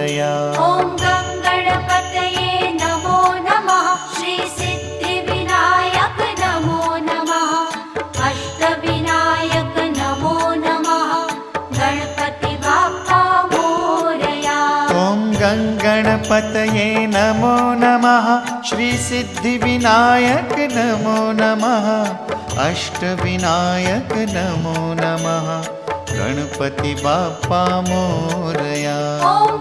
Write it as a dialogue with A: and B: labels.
A: मोरया।
B: ॐ गं गणपतये नमो नमः श्री सिद्धिविनायक नमो नमः। अष्टविनायक नमो नमः गणपति बाप्पा मोरया।
A: ॐ गं गणपतये नमो नमः श्री सिद्धिविनायक नमो नमः। अष्टविनायक नमो नमः गणपति बाप्पा मोरया।
B: ॐ